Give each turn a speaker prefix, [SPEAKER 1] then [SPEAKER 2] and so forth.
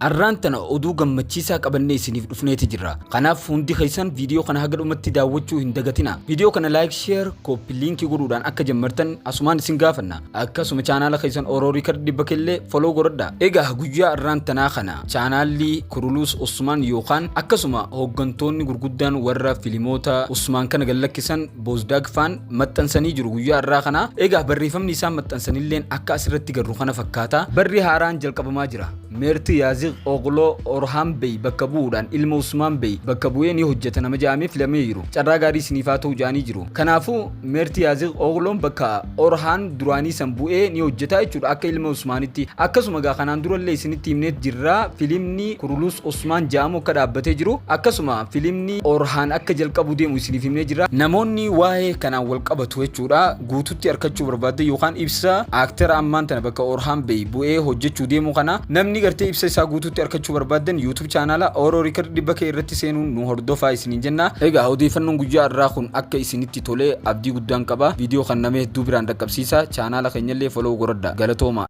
[SPEAKER 1] Arraan tana oduu gammachiisaa qabannee isiniif dhufneeti jirra. Kanaaf hundi keessan viidiyoo kana haga dhumatti daawwachuu hin dagatina. Viidiyoo kana like, share, copy link godhuudhaan akka jammartan asumaan isin gaafanna. Akkasuma chaanaala keessan Oro Record dhibba kellee follow godhadha. Egaa guyyaa arraan tanaa kana chaanaalli Kuruluus Usmaan yookaan akkasuma hooggantoonni gurguddaan warra filimoota Usmaan kana gallakkisan Boozdaag faan maxxansanii jiru guyyaa arraa kana. Egaa barreeffamni isaan maxxansanilleen akka asirratti garru kana fakkaata. Barri haaraan jalqabamaa jira. Meerti Yaaziq Ogloo Orhaan Bey bakka bu'uudhaan ilma Usmaan Bey bakka bu'ee ni hojjeta nama ja'amee filamee jiru. Carraa gaarii isiniif haa ta'u ja'anii jiru. Kanaafuu Meerti Yaaziq Ogloon bakka Orhaan duraanii san bu'ee ni hojjeta jechuudha akka ilma Usmaanitti. Akkasuma gaa kanaan durallee isinitti himneet jirra filimni Kuruluus Usmaan ja'amu akka dhaabbatee jiru akkasuma filimni Orhaan akka jalqabu deemu isiniif himnee jirra. Namoonni waa'ee kanaan wal qabatu jechuudha guututti arkachuu barbaaddan yookaan ibsa aaktera ammaan tana bakka Orhaan Bey bu'ee hojjechuu deemu kana namni gartee ibsa isaa guututti arkachuu barbaaddan YouTube chaanaala Oro Record dhibba kee irratti seenuun nu hordofaa isiniin jenna. Egaa odeeffannoon guyyaa irraa kun akka isinitti tolee abdii guddaan qaba. Viidiyoo kan nama hedduu biraan dhaqqabsiisa. Chaanaala keenyallee follow godhadha. Galatooma.